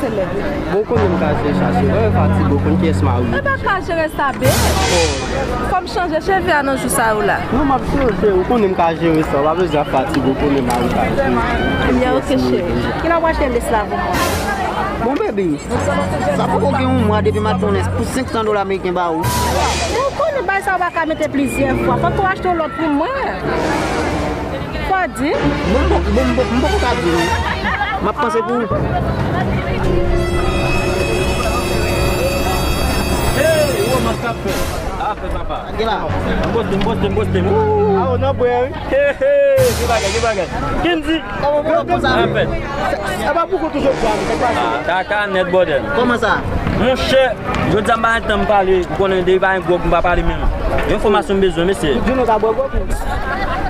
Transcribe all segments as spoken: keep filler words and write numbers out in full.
Bon, ou konnen m ka jere chache. Mwen fatige, ou konn kiyès m a wi. E pa ka jere sa, babe. Fò m chanje cheve a nan jou sa yo la. Non, m ap chanje, ou konnen m ka jere sa. Ou pa bezwen fatige, ou konnen m a wi ka jere. Ebyen, ok, cheri. Kilè w achte lès la pou mwen? Bon, baby, sa poko gen yon mwa depi m achte yon lès pou senk san dola ameriken ba ou. Ou konnen bagay sa yo pa ka mete plizyè fwa. Fòk ou achte yon lòt pou mwen. Fò di. Bon, bon, bon, bon, m poko ka di non. M ap panse pou ou. Hey, woman, sa k ap fèt? Sa k ap fèt, papa? Gen la. M poste, m poste, m poste. Woo! Ah, ou nan bwè, wi. Hey, hey, gen bagay, gen bagay. Kendy. Kòman pou konsa? Sa k ap fèt? Sa pa pou kont ou jodi a, men, sa k pase? Ah, kaka nèt, bòdèl. Kòman sa? Monchè, jodi a m pa gen tan m pale, ou konnen depi pa gen gwòg m pa pale menm. Yon enfòmasyon m bezwen, mesye. Ou di nou ka bwè gwòg ou?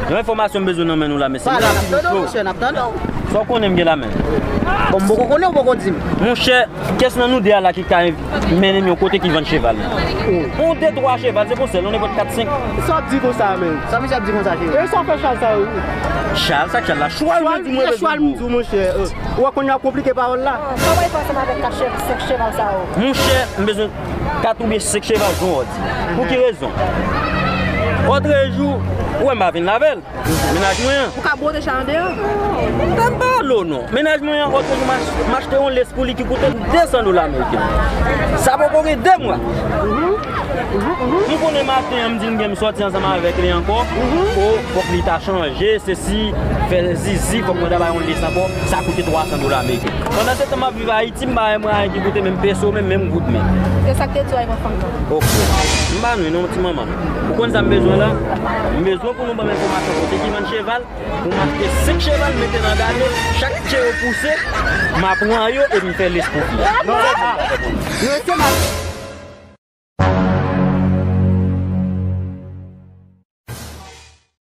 Yon enfòmasyon m bezwen nan men nou la, mesye. Pale, n ap tande w, monchè, n ap tande w. Sa w konnen m gen la men? Bon, m poko konnen, ou poko di m. Monchè, kiyès nan nou de a la ki ka mennen m yon kote ki vann cheval? Yon de twa cheval, se pa yon sèl, yon nenpòt kat senk. Sa w ap di konsa, men? Sa misye ap di konsa, cheri? E sa w fè chal sa yo? Chal, sa k chal la? Chwal, mwen di, mwen bezwen. Chwal, m di w, monchè. Ou wè kounye a konplike pawòl la. Sa w pral fè ansanm avèk kat che-, senk cheval sa yo? Monchè, m bezwen kat oubyen senk cheval, jan w di. Pou ki rezon? Òtrejou, ou wè m pa vin l avè l. Mennaj mwen an. Ou ka bwode chay andeyò? Tann pale w non. Mennaj mwen an, òtrejou, m ach-, m achte yon lès pou li ki koute m de san dola ameriken. Sa poko gen de mwa. M konnen maten an, m di m gen m sòti ansanm avèk li ankò. O, fòk li ta chanje, sesi, fè zizi, fòk mwen ta bay yon lès ankò. Sa koute twa san dola ameriken. Pandan se tan m ap viv Ayiti, m pa wè mwayen ki koute menm peso, menm, menm goud menm. E sa k te di w al pran fanm nan? Ok. M pa nwi non, ti manman. Ou konn sa m bezwen la? M bezwen pou nou ban m enfòmasyon kote ki vann cheval, pou m achte senk cheval, mete nan gade, chak ke yo pouse, m a pran yo epi m fè lès pou fi a. Non, non, non, se mal.